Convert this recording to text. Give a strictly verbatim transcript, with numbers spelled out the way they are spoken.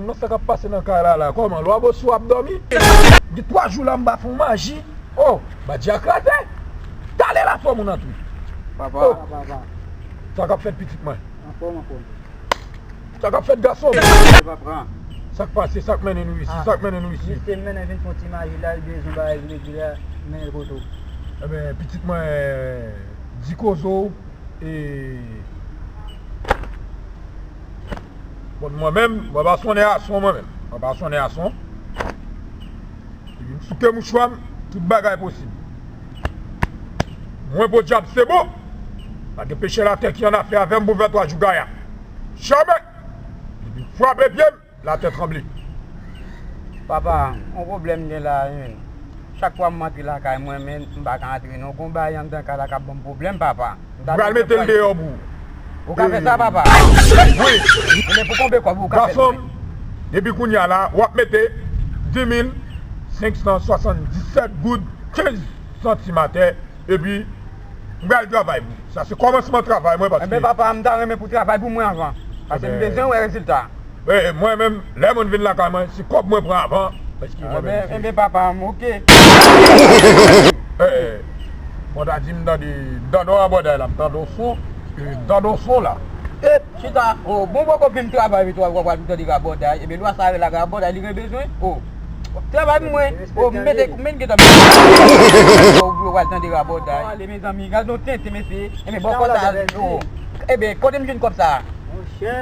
Non, sa k ap pase nan kay la la? Kòman? Lwa bosou ap dòmi? Gen twa jou la m pa fè yon maji. Oh, badja kraze. Tale la fò moun antre. Papa. Oh, papa. Sa k ap fèt pitit mwen? Anfòm, anfòm. Sa k ap fèt gason? Papa. Sa k pase? Sa k mennen nou isi? Ah. Sa k mennen nou isi? Misye mennen vin fè yon ti maji la, li bezwen bagay regilye, mennen l kote w. Ebyen, pitit mwen, di koze w. E bon, mwen menm, mwen pa sonnen ason mwen menm. Mwen pa sonnen ason. Epi m souke mouchwa m, tout bagay posib. Mwen podyab se bon. Pa gen pechè latè ki annafè avè m pou fè twa jou gaya. Jamè! Epi m frape pye m. Latè tranble. Papa, yon pwoblèm gen la, wi. Chak fwa m antre lakay mwen, men m pa ka antre non. Gon bagay anndan kay la k ap ban m pwoblèm, papa. M ta pral mete l deyò pou ou. Ou ka fè sa, papa? Wi. Ebyen, pou konbyen kòb ou ka fè l? Gason m, depi kounye a la, w ap mete dis mil senk san swasanndisèt goud kenz santim atè. Epi, m pral travay pou ou. Sa se kòmansman travay mwen, paske... Enben, papa, m ta renmen pou travay pou mwen anvan. Paske m bezwen wè rezilta. E, mwen menm, lè moun vin lakay mwen, se kòb mwen pran avan. Paske mwen menm, enben, papa, m oke. E, mwen ta di m tande, m tande w rabòday la, m tande w son, e, m tande w son la. E, chita, o, bon, poko fin travay, wi, w ap tande rabòday. Ebyen, lwa sa rele rabòday, li gen bezwen. O. Travay pou mwen. O, m mete, m mete gentan. O, w al tande rabòday. Ale, mezanmi, gade yon tenten, mesye. Enben, bò kò sa, o. Enben, kote m jwenn kòb sa? Monchè.